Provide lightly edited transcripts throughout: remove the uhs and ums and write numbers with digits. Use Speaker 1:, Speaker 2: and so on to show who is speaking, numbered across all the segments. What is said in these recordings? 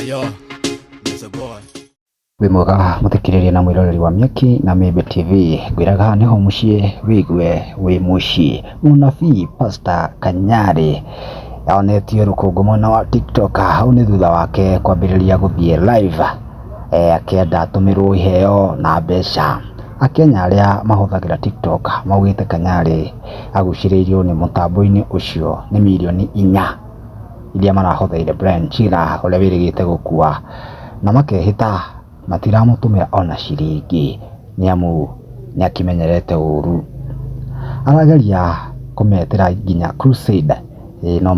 Speaker 1: Yo, Mr. Boy.
Speaker 2: Wĩ mwega mũthikĩrĩria na mwĩroreri wa Mĩaki na Mĩmbi TV, ngwĩraga nĩho mũciĩ wĩigue wĩ mũciĩ. Mũnabii Pastor Kanyarĩ onetio rũkũngũ mwena wa TikTok, hau nĩ thutha wake kwambĩrĩria gũthiĩ live akĩenda atũmĩrwo iheo na mbeca. Akenya arĩa mahũthagĩra TikTok maugĩte Kanyarĩ agucĩrĩirio nĩ mũtambo-inĩ ũcio nĩ mirioni 4 iria marahũthĩrire Brian Chira ũrĩa wĩrĩgĩte gũkua, na makehĩta matiramũtũmĩra ona ciringi nĩamu nĩakĩmenyerete ũru. Arageria kũmetĩra nginya crusade no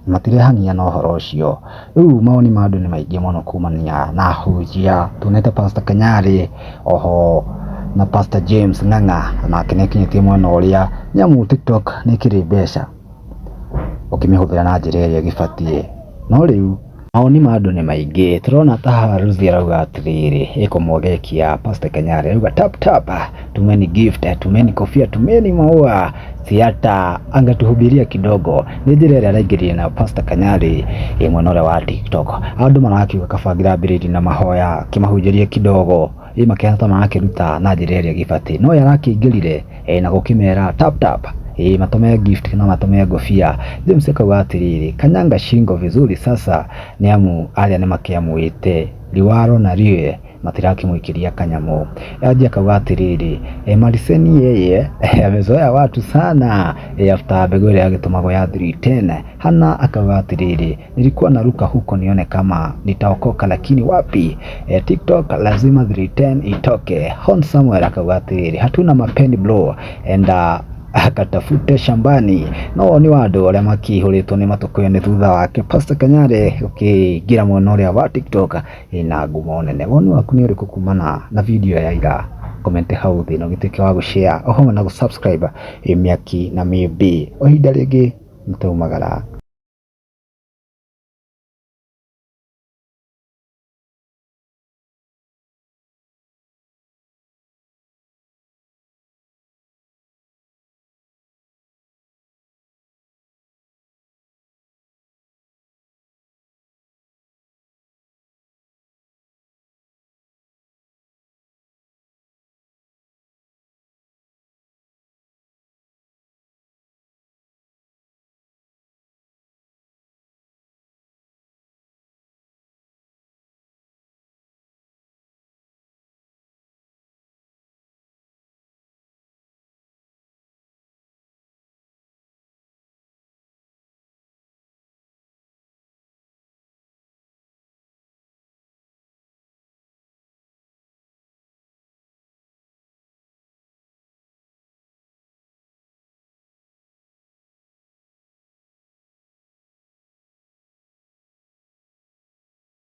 Speaker 2: matirehania na ũhoro ũcio. Rĩu mawoni ma andũ nĩ maingĩ mũno kumania na ahunjia, tuonete Pastor Kanyarĩ oho na Pastor James Ng'ang'a onake nĩakinyĩtie mwena ũrĩa, nĩamu TikTok nĩ ĩkĩrĩ mbeca ũkĩmĩhũthĩra na njĩra ĩrĩa ĩgĩbatiĩ. No rĩu mawoni ma andũ nĩ maingĩ, tũrona ta haha Lucy arauga atĩrĩrĩ, ĩkũmũgekia Pastor Kanyarĩ, arauga tap tap, tumeni gift, tumeni kofia, tumeni maua, si hata angetuhubiria kidogo. Nĩ njĩra ĩrĩa araingĩrire nayo Pastor Kanyarĩ mwena ũrĩa wa TikTok. Andũ marakiuga kaba angĩrambĩrĩirie na mahoya, akĩmahunjĩrie kidogo, ĩ makĩhana ta marakĩruta na njĩra ĩrĩa ĩgĩbatiĩ. No ye arakĩingĩrire na gũkĩmera tap tap, ĩ matũme gift no matũme ngobia. James akauga atĩrĩrĩ, kanyanga shingo vizuri sasa nĩamu arĩa nĩmakĩamuĩte liwalo na liwe matirakĩmũikĩria kanyamũ. Angie akauga atĩrĩrĩ, Mariseni yeye amezoea watu sana after mbegũ ĩrĩa yagĩtũmagwo ya 310. Hannah akauga atĩrĩrĩ, nilikuwa naruka huko nione kama nitaokoka lakini wapi, TikTok lazima 310 itoke. Hon Samuel akauga atĩrĩrĩ, hatuna mapeni bro, enda akatafute shambani. No nĩ wa andũ arĩa makĩihũrĩtwo nĩ matũkũya nĩ thutha wake Pastor Kanyarĩ ũkĩingĩra mwena ũrĩa wa TikTok ĩna ngumo nene. Woni waku nĩ ũrĩkũ kumana na video ya ira? Comment hau thĩ na ũgĩtuĩke wa gũshare o hamwe na gũsubscribe Mĩaki na Mĩmbi. O ihinda rĩngĩ nĩtwaumagara.